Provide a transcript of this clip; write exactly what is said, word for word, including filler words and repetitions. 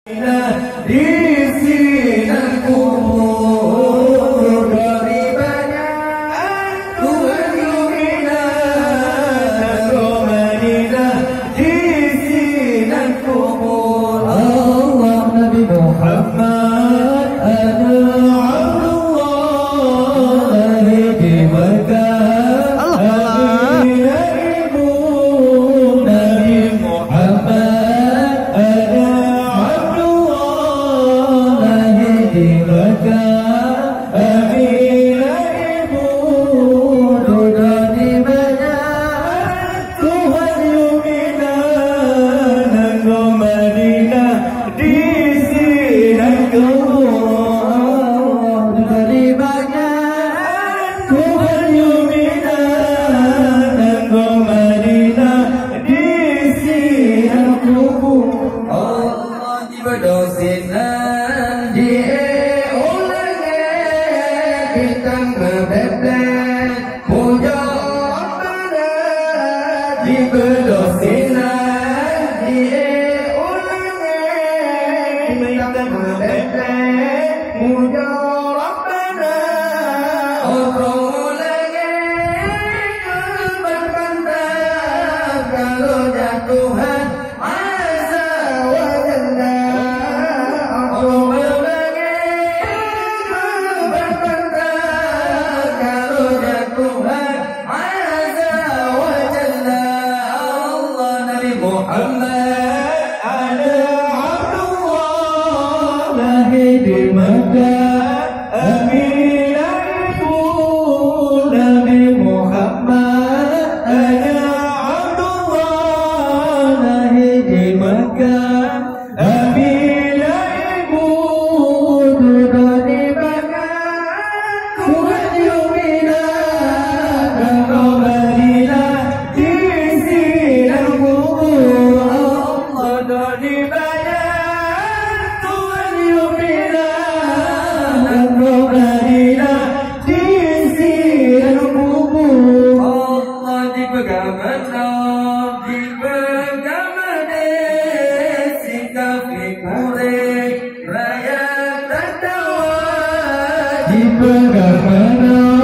Di sinan kubur dari banyak Tuhan lumina nanggroe Madinah. Di sinan kubur Allah Nabi Muhammad, ana Abdullah lahé di Mekah. Allah. Aminah ibu Nabi Muhammad, ana Abdullah lahé di Mekah. Aminah ibu dudoe di banyak Tuhan lumina nanggroe Madinah. Di sinan kubur dudoe di banyak Tuhan lumina nanggroe Madinah. Di sinan kubur Allah. Jibeudôh sinan di ulangét bintang meubéb-béb, pujoe Rabbana. Jibeudôh sinan di ulangét bintang meubéb-béb, pujoe Rabbana. Óh troh ulangét keuban pantat, ka lheueh jak Tuhan Azza wa Jalla. Óh troh ulangét keuban pantat, ka lheueh jak Tuhan Azza wa Jalla. Allah Nabi Muhammad, ana Abdullah lahé di Mekah. Aminah ibu Nabi Muhammad, ana Abdullah lahé di Mekah. Aminah ibu dudoe di Mekah. Tuhan lumina nanggroe Madinah. Di sinan kubur Allah dudoe di banyak Tuhan lumina nanggroe Madinah. Di sinan kubur Allah dipeugah meunan, dipeugah meunan, si kafé Quraisy raya tatawa. Dipeugah meunan